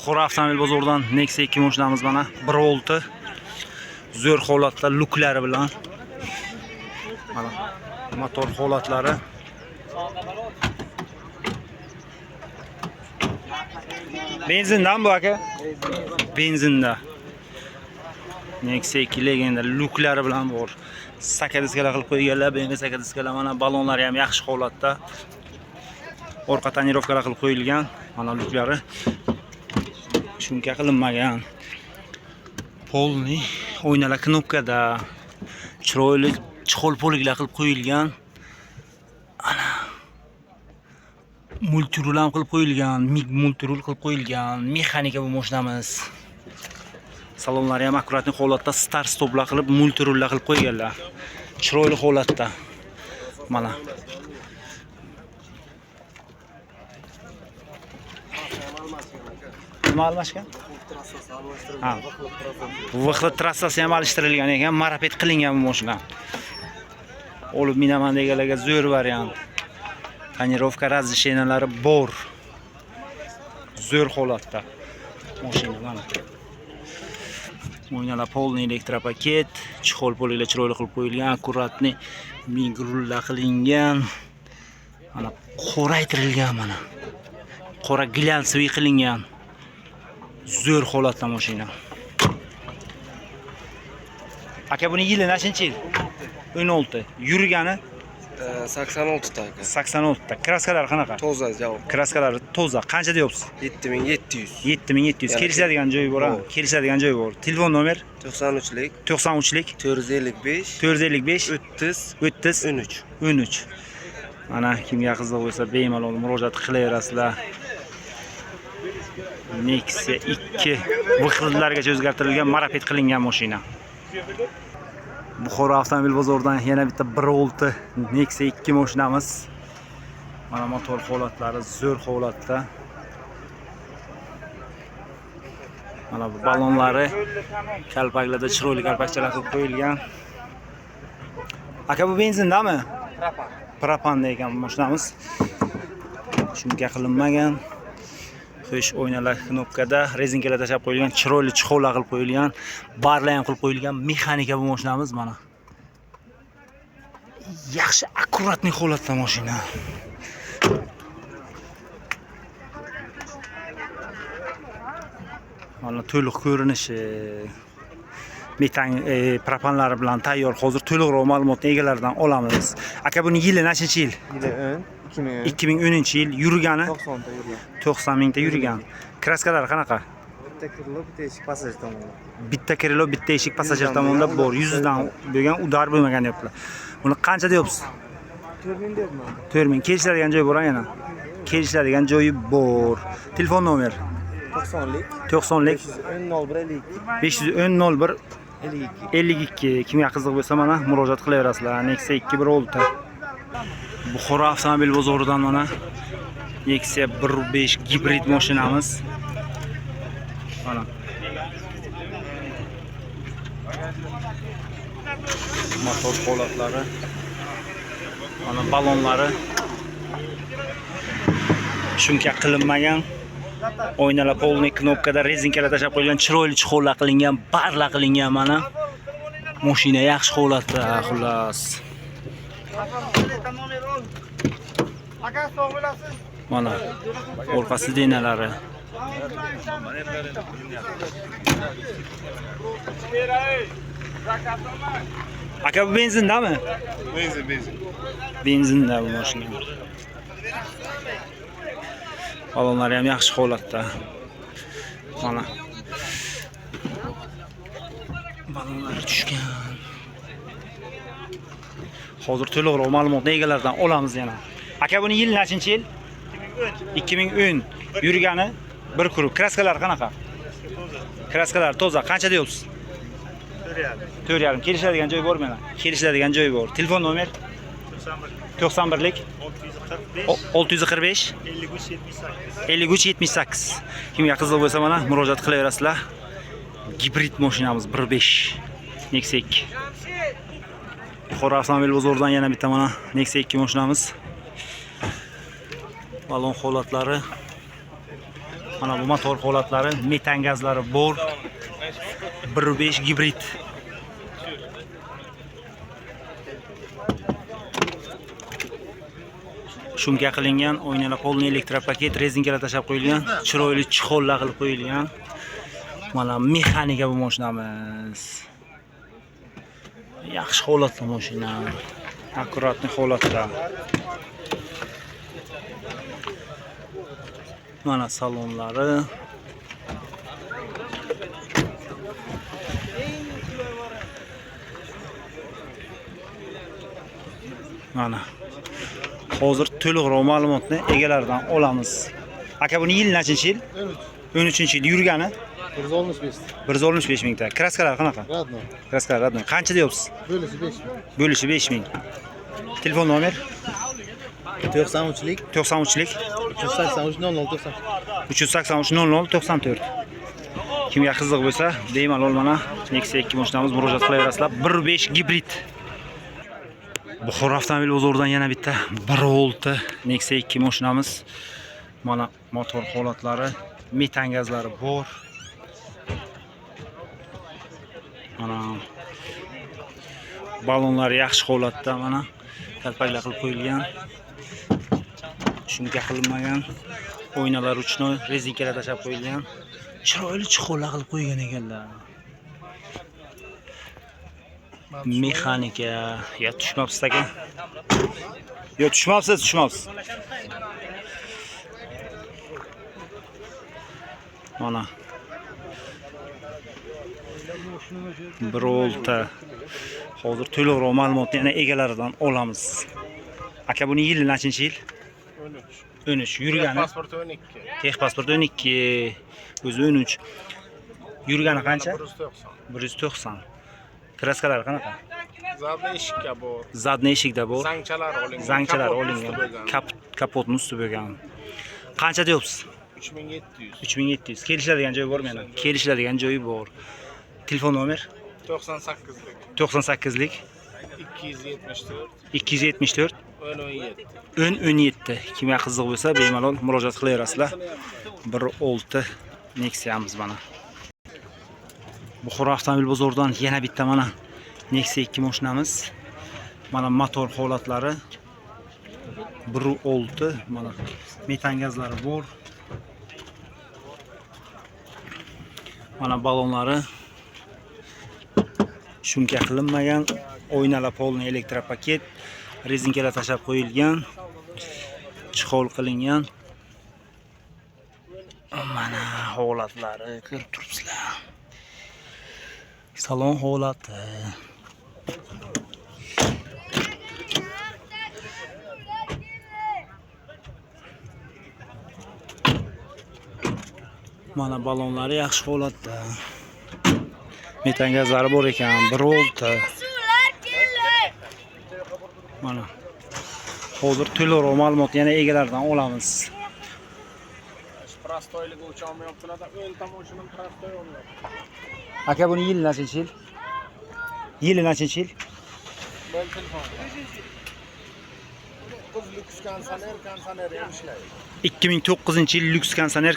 Buxoro avtomobil bozoridan Nexia 2 mashinamiz mana 1.6 zo'r holatda luklari bilan. Mana motor holatlari. Benzindan bu aka? Benzinda. Nexia 2 legenda luklari bilan bor. Saka diskalar qilib qo'yganlar, BMW saka diskalar, mana ballonlari ham yaxshi holatda. Orqa tonirovkalar qilib qo'yilgan, mana luklari. Shumka qilinmagan. Polni o'ynalar knopkada. Chiroyli chexol poliklar qilib qo'yilgan. Ana multirul ham qilib qo'yilgan, mig multirul qilib qo'yilgan. Mexanika bu mashinamiz. Salonlari ham akkuratniy holatda start stoplar qilib, multirullar qilib qo'yganlar. Chiroyli holatda. Mana. Nima almashgan? Ha. Vixli trassasi ham alishtirilgan ekan, marapet qilingan bu mashina. Olib minaman deganlarga zo'r variant. Tonirovka razрешениялari bor. Zo'r holatda. Mashina mana. O'ynalar polniy elektropaket, chexol poliklar chiroyli qilib qo'yilgan, akkuratniy migrullar qilingan. Mana qoraytirilgan mana. Qora glянцевый qilingan. Zo'r holatda mashina. Aka, buni yili nechinchi yil? 16. Yurgani 86 ta aka. 86 ta. Kraskalari qanaqa? Toza javob. Kraskalari toza. Qancha deyapsiz? 7700. 7700. Yana Kelishadigan joyi bor, ha? Bor. Kelishadigan joyi bor. Telefon nomer 93lik 93lik 455 455 30 30 13. 13. Mana kimga qiziq bo'lsa bemalol murojaat qilaverasizlar. Nexia 2 vixllargacha o'zgartirilgan, marapet qilingan mashina. Buxoro avtomobil bozoridan yana bitta 1.6 Nexia 2 mashinamiz. Mana motor holatlari zo'r holatda. Mana bu ballonlari kalpaklarda chiroyli kalpakchalar qilib qo'yilgan. Aka, bu benzindami? Propan. Propanda ekan bu mashinamiz. Shumka qilinmagan. Xo'sh, o'ynalar knopkada, rezinkalar tashlab qo'yilgan, chiroyli chexollar qilib qo'yilgan, barlar ham qilib qo'yilgan. Mexanika bu mashinamiz mana. Yaxshi, akkuratniy holatda mashina. Mana to'liq ko'rinishi. Metan propanlari bilan tayyor. Hozir to'liqroq ma'lumotni egalaridan olamiz. Aka, buni yili nechinchi yil? Yili 10, 2010. 2010-yil. Yurgani 90 ta yurgan. 90 mingta yurgan. Kraskalari qanaqa? Bitta krilo, bitta eshik passajir tomonda. Bitta krilo, bitta eshik passajir Yuzdan tomonda bo'lgan, bor. 100 dan bo'lgan, udar bo'lmagan deyaptilar. Buni qancha deyapsiz? 4000 deyapman. 4000. Kelishadigan joyi bor yana. Kelishadigan joyi bor. Telefon nomer 90lik 90lik 510 01 52 510 01 52. 52. Kimga qiziq bo'lsa mana murojaat qilaverasizlar. Nexia 2.6. Buxoro avtomobil bozoridan mana Nexia 1.5 gibrid mashinamiz. Mana. Motor holatlari. Mana ballonlari. Shumka qilinmagan. Oynalar polniy knopkada, rezinkalar tashlab qo'yilgan, chiroyli chexollar qilingan, barlar qilingan mana. Mashina yaxshi holatda, xullas. Mana orqa sidenalari. Aka, bu benzindami? Benzin, benzin. Benzinda bu mashina. Ballonlari ham yaxshi holatda. Mana. Ballonlari tushgan. Hozir to'liqroq ma'lumotni egalaridan olamiz yana. Aka, buni yili nechinchi yil? 2010. Yurgani bir kruv. Kraskalari qanaqa? Kraskalar toza. Qancha deyapsiz? 4,5. Kelishadigan joyi bormi yana? Kelishadigan joyi bor. Telefon nomer 91lik 645 53 78. Kimga qiziq bo'lsa mana murojaat qilaverasizlar. Gibrid mashinamiz 1.5 Nexia 2. Buxoro avtomobil bozoridan yana bitta mana Nexia 2 mashinamiz. Balon holatlari. Mana bu motor holatlari, metan gazlari bor. 1.5 gibrid. Shumka qilingan, oynalar polni elektropaket, rezinkalar tashlab qo'yilgan, chiroyli chexollar qilib qo'yilgan. Mana mexanika bu mashinamiz. Yaxshi holatda mashina. Akkuratniy holatda. Mana salonlari. Mana. Hozir to'liqroq ma'lumotni egalaridan olamiz. Aka, buni yil nechinchi yil? 13-yil yurgani 165. 165 mingta. Kraskalar qanaqa? Родной. Kraskalar родной. Qancha deyapsiz? Bo'lishi 5 ming. Bo'lishi 5000. Telefon nomer 93lik 93lik 383 00 94. 383 00 94. Kimga qiziq bo'lsa, bemalol mana Nexia 2 mashinamiz murojaat qilaverasizlar. 1.5 gibrid. Buxoro avtomobil bozoridan yana bitta 1.6 Nexia 2 mashinamiz. Mana motor holatlari, metan gazlari bor. Mana ballonlar yaxshi holatda, mana kalpaklar qilib qo'yilgan. Shumka qilinmagan. Oynalar ручной, rezinkalar tashlab qo'yilgan. Chiroyli chexollar qilib qo'ygan ekanlar. Mexanika. Ya tushmabsiz aka. Yo tushmabsiz, tushmabsiz. Mana. 1.6. Hozir to'liqroq ma'lumotni yana egalaridan olamiz. Aka, buni yili nechinchi yil? 13. 13 yurgani. Pasport 12. Texpasport 12, o'zi 13. Yurgani qancha? 190. 190. Kraskalari qanaqa? Задний eshikka bor. Задний eshikda bor. Zangchalar olingan. Zangchalar Kapot olingan. usti bo'lgan. Kapotni usti bo'lgan. Qancha deyapsiz? 3700. 3700. Kelishiladigan joyi bormi yana? Kelishiladigan joyi bor. Telefon nomer 98lik 98lik 274 274 10 17. 10 17. Kimga qiziq bo'lsa, bemalol murojaat qilaverasizlar. 1.6 Nexia'miz mana. Buxoro avtomobil bozoridan yana bitta mana Nexia 2 mashinamiz. Mana motor holatlari 1.6, mana metan gazlari bor. Mana ballonlari shumka qilinmagan, oynalar polni elektropaket, rezinkalar tashlab qo'yilgan, chexol qilingan. Mana holatlari ko'rib turibsizlar. Salon holati. Mana ballonlari yaxshi holatda. Metan gazlari bor ekan, 1.6. Suvlar keldi. Mana. Hozir to'liqroq ma'lumotni yana egalaridan olamiz. Простойлigi o'cholmayaptilar. 10 ta mashinam простой olmayapti. Aka, buni yili nechinchi yil? Yili nechinchi yil? Bo'l telefon. Qiz lyuks konditsioner, konditsioner ham ishlaydi. 2009-yil lyuks konditsioner.